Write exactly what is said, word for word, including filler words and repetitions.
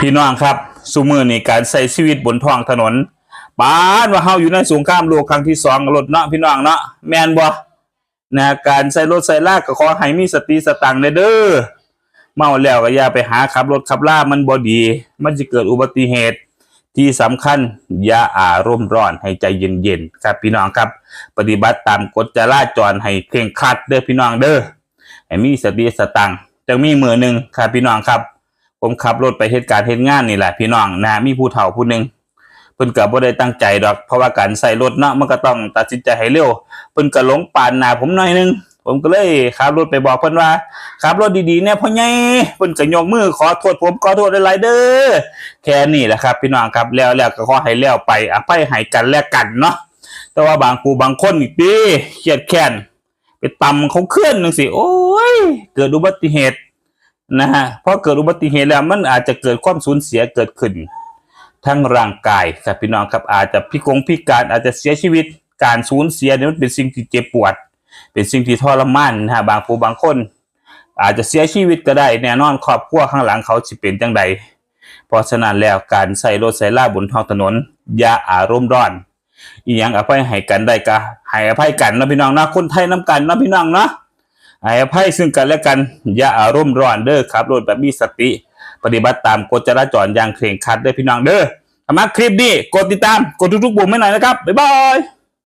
พี่น้องครับ ซุมื้อนี้การใช้ชีวิตบนท้องถนน ปานว่าเฮาอยู่ในสงครามโลกครั้งที่สองรถเนาะพี่น้องเนาะ แม่นบ่ นะ การใช้รถใช้ลาก็ขอให้มีสติสตังค์แหน่เด้อ เมาแล้วก็อย่าไปหาขับรถขับลา มันบ่ดี มันสิเกิดอุบัติเหตุ ที่สำคัญ อย่าอารมณ์ร้อน ให้ใจเย็นๆ ครับพี่น้องครับ ปฏิบัติตามกฎจราจรให้เคร่งครัดเด้อพี่น้องเด้อ ให้มีสติสตังค์ จั่งมีมื้อหนึ่งครับพี่น้องครับ ผมขับรถไปเฮ็ดการเฮ็ดงานนี่แหละพี่น้องนะ มีผู้เฒ่าผู้หนึ่ง เพิ่นก็บ่ได้ตั้งใจดอก เพราะว่าการใช้รถเนาะ มันก็ต้องตัดสินใจให้เร็ว เพิ่นก็หลงปาดหน้าผมหน่อยหนึ่ง ผมก็เลยขับรถไปบอกเพิ่นว่า "ขับรถดีๆ แหน่พ่อใหญ่" เพิ่นก็ยกมือขอโทษผม "ขอโทษหลายๆ เด้อ" แค่นี้แหละครับพี่น้องครับ แล้วแล้วก็ขอให้แล้วไป อภัยให้กันและกันเนาะ แต่ว่าบางผู้บางคนนี่ติ เครียดแค้น ไปตำเขาเคื่อนจั่งซี้ โอ้ย เกิดอุบัติเหตุนะฮะ พอเกิดอุบัติเหตุแล้วมันอาจจะเกิดความสูญเสียเกิดขึ้น ทั้งร่างกายครับพี่น้องครับ อาจจะพิกงพิการ อาจจะเสียชีวิต การสูญเสียเนี่ยมันเป็นสิ่งที่เจ็บปวด เป็นสิ่งที่ทรมานนะฮะ บางผู้บางคน อาจจะเสียชีวิตก็ได้ แน่นอนครอบครัวข้างหลังเขาสิเป็นจั่งใด เพราะฉะนั้นแล้วการใช้รถใช้ลาบนท้องถนน อย่าอารมณ์ร้อน อีหยังอภัยให้กันได้ก็ให้อภัยกันเนาะพี่น้องเนาะ คนไทยนำกันเนาะพี่น้องเนาะ ให้อภัยซึ่งกันและกัน อย่าอารมณ์ร้อนเด้อ ขับรถแบบมีสติ ปฏิบัติตามกฎจราจรอย่างเคร่งครัดเด้อพี่น้องเด้อ ถ้ามักคลิปนี้กดติดตาม กดทุกๆ ปุ่มให้หน่อยนะครับ บ๊ายบาย